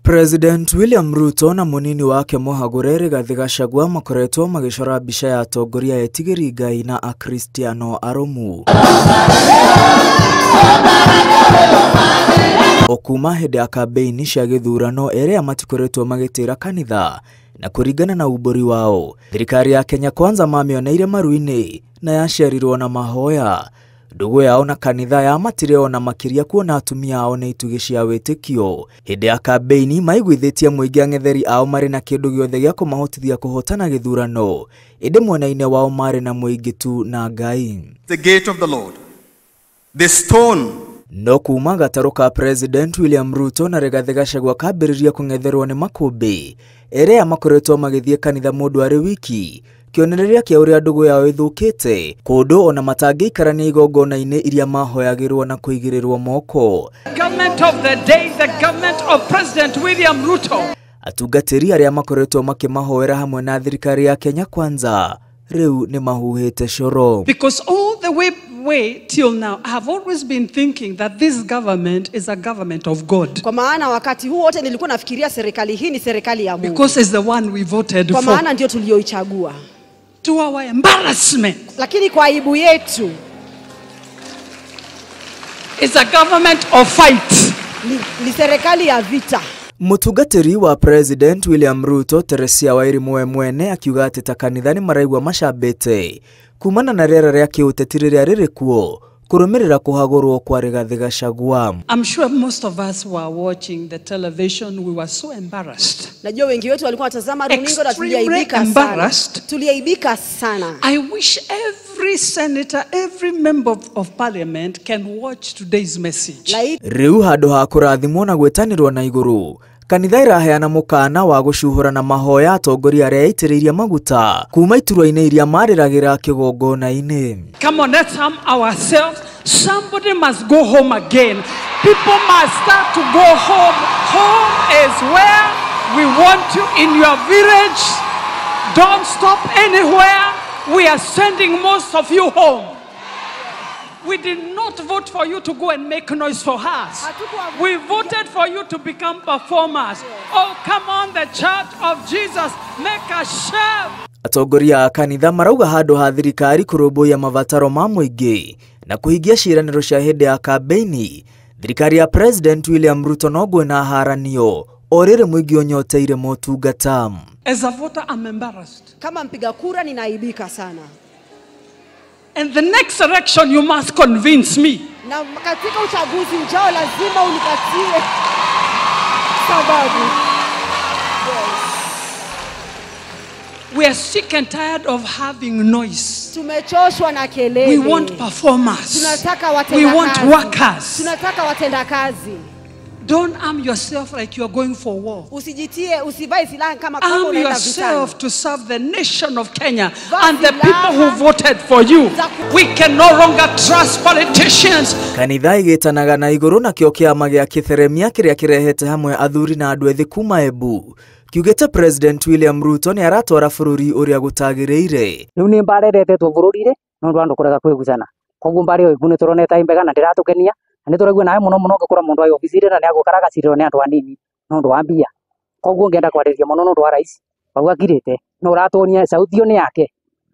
President William Ruto na munini wake Mũhagũre Rigathĩ Gachagua makoretwo magĩcora mbica ya atongoria etigĩri Ngai na Akristiano arũmu. Okuma hĩndĩ ya kambeini cia gĩthurano ĩrĩa matikoretwo magĩtĩra kanitha na kũringana na umbũri wao, thirikari ya Kenya Kwanza mamĩoneire maru-inĩ na yaciarirwo na mahoya. Ndũgũ yao na kanitha yamatire ona makĩria kuona atumia ao nĩ itugĩ cia wĩtĩkio. Hĩndĩ ya kambeini maiguithĩtie mũingĩ ang'etheri ao marĩ na kĩndũ gĩothe gĩa kũmahotithia kũhotana gĩthurano, ĩndĩ mwena-inĩ wao marĩ na mũingĩ tu na Ngai. The gate of the Lord, the stone. No kuma gatarũ ka President William Ruto na Rigathĩ Gachagua kambĩrĩria kũng'etherwo nĩ makũmbĩ ĩrĩa makoretwo magĩthiĩ kanitha mũndũ arĩ wiki, kĩonereria kĩa ũrĩa ndũgũ yao ĩthũkĩte kũndũ ona matangĩikarania igongona-inĩ iria mahoyagĩrwo na kũigĩrĩrwo moko. Government of the day, the government of President William Ruto. Atungatĩri arĩa makoretwo makĩmahoera hamwe na thirikari ya Kenya Kwanza rĩu nĩ mahuhĩte coro. Because all the way till now, I have always been thinking that this government is a government of God. Kwa maana wakati huu wote nilikuwa nafikiria serikali hii ni serikali ya Mungu. Because it's the one we voted for. Kwa maana ndio tulioichagua. To our embarrassment. Lakini kwa aibu yetu. It's a government of fight. Ni serikali ya vita. Mũtungatĩri wa President William Ruto Teresia Wairimu we mwene akiuga atĩ ta kanitha nĩ maraigua macambĩte kumana na rĩera rĩa kĩũteti rĩrĩa rĩrĩ kuo kũrũmĩrĩra kũhagũrwo kwa Rigathĩ Gachagua. I'm sure most of us were watching the television, we were so embarrassed. Najua wengi wetu walikuwa watazama runinga na tuliaibika sana. Tuliaibika sana. I wish every senator, every member of parliament can watch today's message. Rĩu handũ ha kũrathimwo na gwĩtanĩrwo na igũrũ, kanitha ĩraheana mũkana wa gũcuhũra na mahoya atongoria arĩa aitĩrĩirie maguta kuma iturwa-inĩ iria marĩragĩra kĩgongona-inĩ. Come on, let's arm ourselves. Somebody must go home again. People must start to go home. Home is where we want you, in your village. Don't stop anywhere. We are sending most of you home. We did not vote for you to go and make noise for us. We voted for you to become performers. Oh, come on, the Church of Jesus, make a shout. Atongoria a kanitha marauga handũ ha thirikari kũrũmbũiya mabataro ma mũingĩ na kũhingia ciĩranĩro cia hĩndĩ ya kambeini, thirikari ya President William Ruto no ngwena haranio o rĩrĩ mũingĩ ũnyoteire motungata. As a voter, I'm embarrassed. Kama mpiga kura ninaaibika sana. And the next election you must convince me. Na katika uchaguzi ujao lazima unipatie sababu. Yes. We are sick and tired of having noise. Tumechoshwa na kelele. We want performers. Tunataka watenda We want kazi. Workers. Tunataka watenda kazi. Don't arm yourself like you are going for war. Usijitie, usivae silaha kama kama Arm unaenda vitani. yourself to serve the nation of Kenya Vaa and the people who silaha voted for you. za ku- We can no longer trust politicians. Kanitha ĩgĩtanaga na igũrũ nakĩo kĩama gĩa kĩtheremia kĩrĩa kĩrehete hamwe athuri na andũ ethĩ kuma Embu kiugĩte President William Ruto nĩ aratwara bũrũri ũrĩa gũtagĩrĩire. Rĩu nĩ mbara ĩretetwo bũrũri-rĩ nĩ ũndũ wa andũ kũrega kwĩgucana. Koguo mbara ĩyo ĩku nĩ tũronete ĩ mbega na ndĩratũkenia. Na nĩ tũraigua nawe mũno mũno ũngĩkora mũndũ aĩ obici-rĩ na nĩ agũkara agacirĩrwo nĩ andũ anini nĩ ũndũ wa mbia. Koguo ngĩenda kwarĩria mũno nĩ ũndũ wa rais hau akirĩte nĩ ũratuonia sauti ĩyo nĩ yake.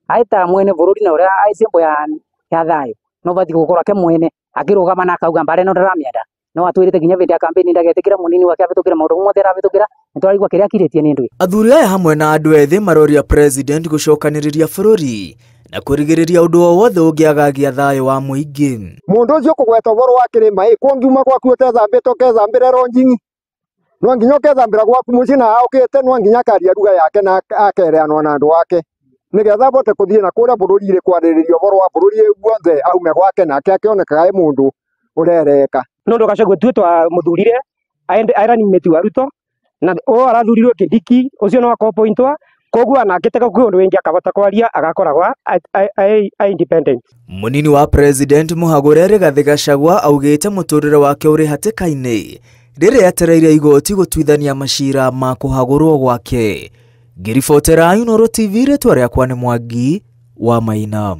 Aĩ ta mwene bũrũri na ũrĩa aĩ symbol ya thayũ no batiĩ gũkorwo ake mwene akĩrũgama na akauga mbara ĩno ndĩramĩenda. No atwĩrĩte nginya hĩndĩ ya campaign ndagetĩkĩra mũnini wake ahĩtũkĩre maũndũ mothe arahĩtũkĩra nĩ tũraigua kĩrĩa akirĩtie nĩ ndũĩ. Athuri aya hamwe na andũ ethĩ maroria President gũcokanĩrĩria bũrũri na kũrigĩrĩria ũndũ o wothe ũngĩagagia thayũ wa mũingĩ. Mũndũ ũcio ũkũgweta ũhoro wa kĩrĩma ĩ kũngiuma gwaku ũtethambĩte ũkethambĩre ronjing'i no nginya ũkethambĩra gwaku mũciĩ na okĩte no nginya akaria ruga yake na akereanwo na andũ ake nĩgetha abote kũthiĩ na kũrĩa bũrũri-rĩ kwarĩrĩria ũhoro wa bũrũri guothe aume gwake nake akĩonekaga ĩ mũndũ ũrereka. Nĩ ũndũ Gachagua ithuĩ twamũthurire aĩ running mate wa Ruto na ũyũ arathurirwo Kindiki ũcio no akopointwo koguo anangĩtega kwĩ ũndũ wĩngĩ akabota kwaria agakoragwo aĩ independent. Mũnini wa President Mũhagũre Rigathĩ Gachagua augĩte mũtũrĩre wake ũrĩ hatĩka-inĩ rĩrĩa etereire igoti gũtuithania macira ma kũhagũrwo gwake. Ngĩribotera Inooro TV rĩtwa rĩakwa nĩ Mwangi wa Maina.